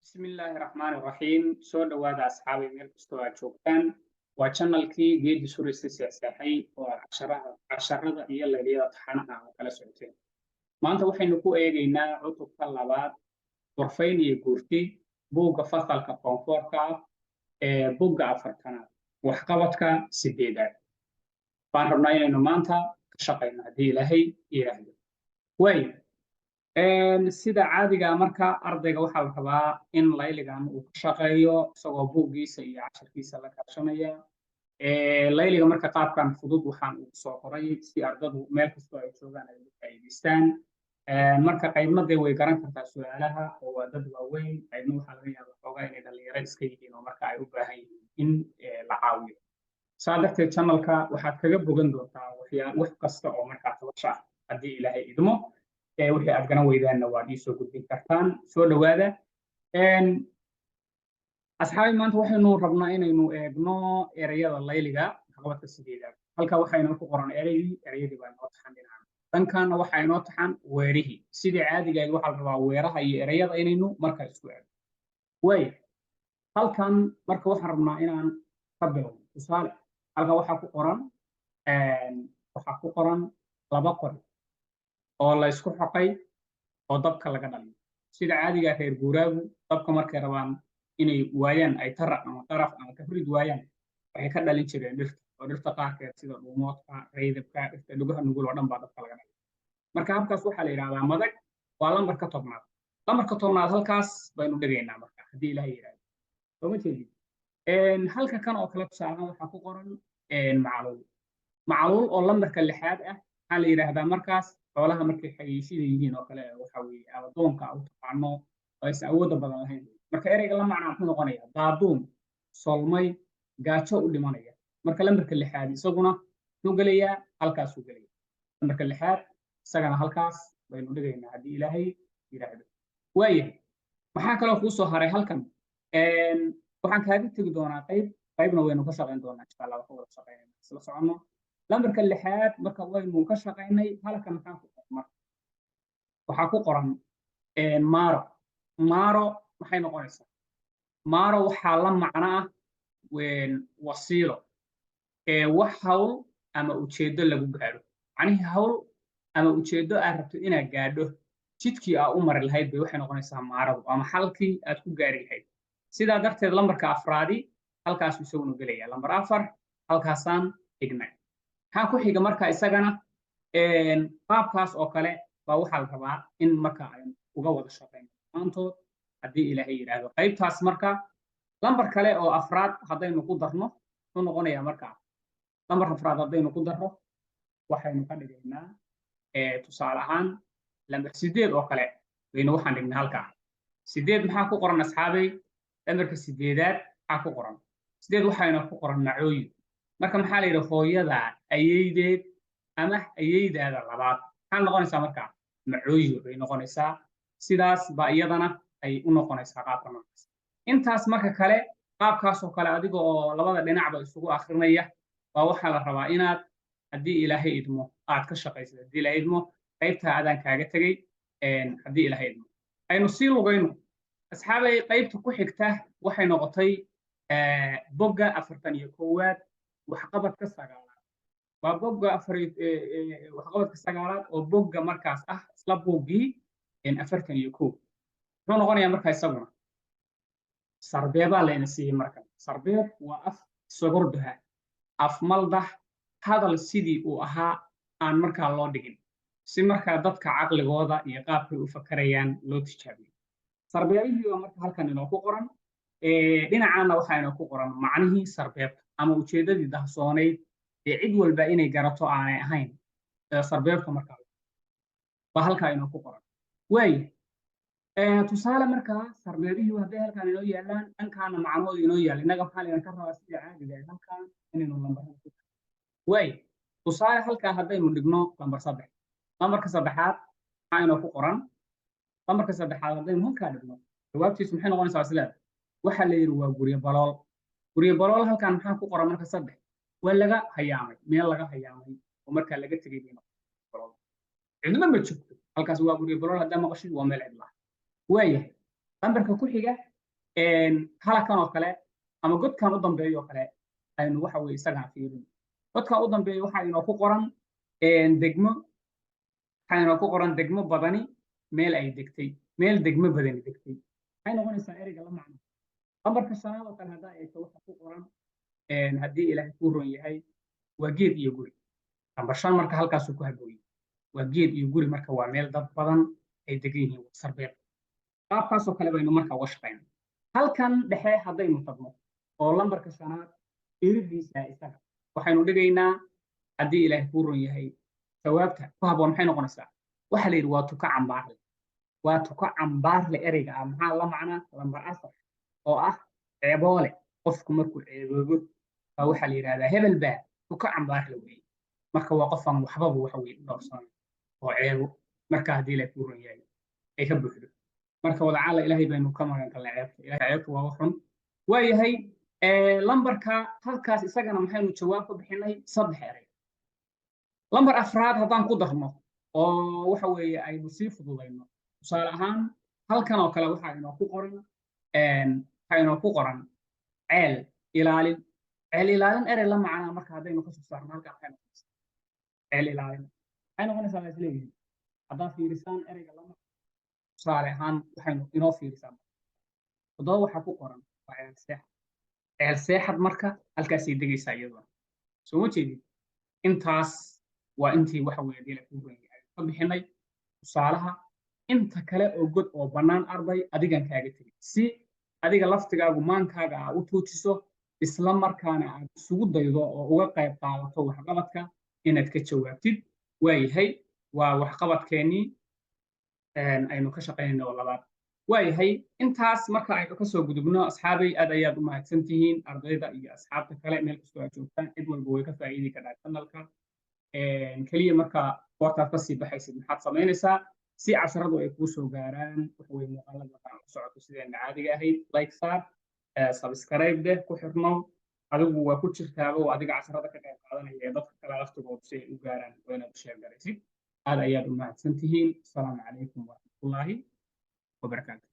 Bismillaahi Raxmaani Raxiim. Soo dhowaada asxaabay, meel kastoo aad joogtaan. Waa channelkii Geedi Suraysa Seexseexay oo aad casharada iyo layliyada taxanaha aad kala socoteen. Maanta waxaynu ku eegaynaa cutubka labaad, Gorfayn iyo Guurti, buugga fasalka form fourka ah ee bugga 40aad, waxqabadka sideedaad baan rabnaa inaynu maanta ka shaqayno, haddii Ilaahay yidhaahdo. Waayo, sida caadiga marka ardayga waxaa la rabaa in layligan uu ka shaqeeyo isagoo buuggiisa iyo casharkiisa la kaashanaya. Layliga marka qaabkan fudud waxaan ugu soo qoray si ardadu meel kastoo ay joogaan ay uga faa'iidaystaan. Marka qaybna dee way garan kartaa su-aalaha oo waa dad waaweyn, qaybna waxaa laga yaabaa xoogaa inay dhalinyaro iska yihiin oo marka ay u baahan yihiin in la caawiyo. Saa darteed channelka waxaad kaga bogan doontaa waxyaa wax kasta oo markaa tabasha ah, haddii Ilaahay idmo. Wixii aad garan weydaanna waad iisoo gudbin kartaan. Soo dhowaada asxaabi. Maanta waxaynu rabnaa inaynu eegno ereyada layliga waxqabadka sideedaad. Halka waxaa inoo ku qoran ereygii, ereyadii baa inoo taxan. Dhinaca dhankaana waxaa inoo taxan weerihii. Sidii caadigayd waxaa la rabaa weeraha iyo ereyada inaynu markaa isku eegno. Waaya, halkan marka waxaan rabnaa inaan ka bilowno. Tusaale, halkan waxaa ku qoran laba qori oo la isku xoqay oo dabka laga dhaliyo. Sida caadiga reer guuraagu dabka markay rabaan inay waayaan, ay tarac ama taraf ama kafrid waayaan, waxay ka dhalin jireen dhirta, oo dhirta qaarkeed sida dhuumoodka, raydabka, dhirta dhugaha nugul oo dhan baa dabka laga dhaliya. Marka habkaas waxaa la yidhahdaa madag. Waa lambarka 10aad. Lambarka 10aad halkaas baynu dhigaynaa marka, haddii Ilahay yidhahdo. Soo ma jeedid? Halka kan oo kale tusaalahaan waxaa ku qoran macaluul. Macaluul oo lambarka lixaad ah waxaa la yidhaahdaa markaas xoolaha markay xayiishida yihiin oo kale, waxa weeye ama doonka u taqaano oo aysan awoodda badan lahayn. Marka ereyga la macnaa muxuu noqonayaa? Daaduun solmay, gaajo u dhimanaya. Marka lambarka lixaad isaguna muxuu gelayaa? Halkaasuu gelaya. Lambarka lixaad isagana halkaas baynu dhigaynaa, haddii Ilaahay yidhaahdo. Waayahay, maxaa kaloo kuu soo haray? Halkan waxaan kaaga tegi doonaa qayb, qaybna waynu ka shaqayn doonaa, insha Allah. Waxaan wada shaqaynayna isla soconno. Lambarka lixaad marka waynu ka shaqaynay. Halkan maxaa ku qoran? Marka waxaa ku qoran maaro. Maaro maxay noqonaysaa? Maaro waxaa la macno ah wasiilo, wax hawl ama ujeeddo lagu gaadho. Macnihii hawl ama ujeeddo aad rabto inaad gaadho, jidkii aa u mari lahayd bay waxay noqonaysaa maaradu, ama xalkii aad ku gaari lahayd. Sidaa darteed lambarka afraadi halkaasuu isaguna gelaya. Lambar 4 halkaasaan dhignay. Maxaa ku xiga marka? Isagana qaabkaas oo kale baa waxaa la rabaa in marka aynu uga wada shaqayno maantood, haddii Ilaahay yidhaahdo. Qaybtaas marka lambar kale oo afraad haddaynu ku darno, muxuu noqonayaa marka? Lambar afraad haddaynu ku darno, waxaynu ka dhigaynaa tusaale ahaan lambar 8 oo kale baynu waxaan dhignay halkaa. 8 maxaa ku qoran, asxaabay? Lambarka sideedaad maxaa ku qoran? 8 waxayna ku qoran macooyin. Marka maxaa la yidhi? Hooyada ayeydeed ama ayeydaada labaad maxaa noqonaysaa marka? Macooyo bay noqonaysaa. Sidaas baa iyadana ay u noqonaysaa qaabka noocaas. Intaas marka kale qaabkaasoo kale adiga oo labada dhinacba isugu akrinaya baa waxaa la rabaa inaad, haddii Ilaahay idmo, aad ka shaqaysid, haddii Ilaahay idmo. Qaybtaa adaan kaaga tegey, haddii Ilaahay idmo. Aynu sii lugayno, asxaabay. Qaybta ku xigta waxay noqotay bogga 41aad, waxqabadka sagaalaad. Waa bogga afar, waxqabadka sagaalaad oo bogga markaas ah isla buuggii 41. Muxuu noqonayaa marka isaguna? Sarbeebaa layna siiyey. Markan sarbeeb waa af sogordaha, af maldax, hadal sidii uu ahaa aan markaa loo dhigin, si markaa dadka caqligooda iyo qaabkay u fakarayaan loo tijaabiyo. Sarbeebihii waa marka halkan inoo ku qoran. Dhinacaana waxaa inoo ku qoran macnihii sarbeebta ama ujeeddadii dahsoonayd ee cid walba inay garato aanay ahayn sarbeebta markaa baa halkaa inoo ku qoran. Waaya, tusaale markaa sarbeebihii hadday halkaan inoo yaallaan, dhankaana macnahooda inoo yaalla, innaga maxaa layna ka rabaa? Sida caadiga ah halkaan inaynu lambarada ku. Waaya, tusaale halkaa haddaynu dhigno lambar 3, lambarka saddexaad maxaa inoo ku qoran? Lambarka saddexaad haddaynu halkaa dhigno, jawaabtiisu maxay noqonaysaa isleeda? Waxaa la yidhi waa guryo balool. Guryo balool halkaan maxaa ku qoran marka? 3 waa laga hayaamay, meel laga hayaamay oo markaa laga tegay bay noqon. Cidna ma joogto halkaas. Waa guryo balool haddaa maqashid, waa meel cidla. Waayahay, lambarka ku xiga Halakan oo kale ama godkan u dambeeyo oo kale aynu waxa weye isagana fiirin. Godkan u dambeeyo waxaa inoo ku qoran degmo, waxaa inoo ku qoran degmo badani meel ay degtay, meel degmo badani degtay. Maxay noqonaysaa ereyga la macno? Lambarka shanaad oo kale haddaa eegto, waxa ku qoran, haddii Ilaahay kuu ron yahay, waa geed iyo guri. Lambar 5 marka halkaasuu ku habooyey, waa geed iyo guri. Marka waa meel dad badan ay degan yihiin, sarbeeb. Qaabkaasoo kale baynu marka uga shaqaynaa. Halkan dhexe haddaynu tagno oo lambarka shanaad iridiisa, isaga waxaynu dhigaynaa, haddii Ilaahay kuu ron yahay, jawaabta ku habboon maxay noqonaysaa? Waxaa la yidhi waa tuka cambaarle, waa tuka cambaarle. Ereyga ah maxaa la macnaa lambar 4 oo ah ceeboole? Qofku markuu ceeboobo baa waxaa la yidhahdaa hebel baa tuka cambaarle weeye. Marka waa qofaan waxbaba waxa weye u dhowrsanay oo ceebo marka haddii Ilaahay kuu ron yahay ay ka buuxdo. Marka wadacaala Ilaahay baynu ka magan galnay ceebta. Ilahay ceebta waa wax xun. Waayahay, lambarka halkaas isagana maxaynu jawaab ka bixinay? Saddex erey. Lambar afraad haddaan ku darno oo waxa weeye aynu sii fududayno, tusaale ahaan halkan oo kale waxaa inoo ku qoran ceel ilaalin. Ceel ilaalin erey la macnaa marka haddaynu kasoo saarno halkan, maxay noqonaysaa ceel ilaalin? Maxay noqonaysaa baa isleeyihiin haddaad fiirisaan ereyga lama? Tusaale ahaan waxaynu inoo fiirisaa 7, waxaa ku qoran waa ceel seexad. Ceel seexad marka halkaasay degaysaa iyaduna. Soo ma jeedid? Intaas waa intii waxa weeye dee la kuu yahay ka bixinay tusaalaha. Inta kale oo god oo bannaan, arday, adigan kaaga tegay si adiga laftigaagu maankaaga aa u tuujiso, isla markaana aad isugu daydo oo uga qayb qaadato waxqabadka inaad ka jawaabtid. Waayahay, waa waxqabadkeennii aynu ka shaqaynayno oo labaad. Waayahay, intaas marka aynu kasoo gudubno, asxaabay, aad ayaad u mahadsan tihiin, ardayda iyo asxaabta kale meel kastoo aad joogtaan. Cid walba way ka faa'iidi kartaa channelka keliya. Marka goortaad kasii baxaysid, maxaad samaynaysaa si casharadu ay kuu soo gaaraan? Waxa weye muuqaalada marka aan ku socoto sideena caadiga ahayd, like saar, subscribe deh, ku xirnow. Adigu waa ku jirtaaba oo adiga casharada ka qayb qaadanaya ee dadka kale laftigoodu si ay u gaaraan waa inaad u share garaysid. Aad ayaad u mahadsan tihiin. Asalaamu calaykum waraxmatullaahi wabarakaatu.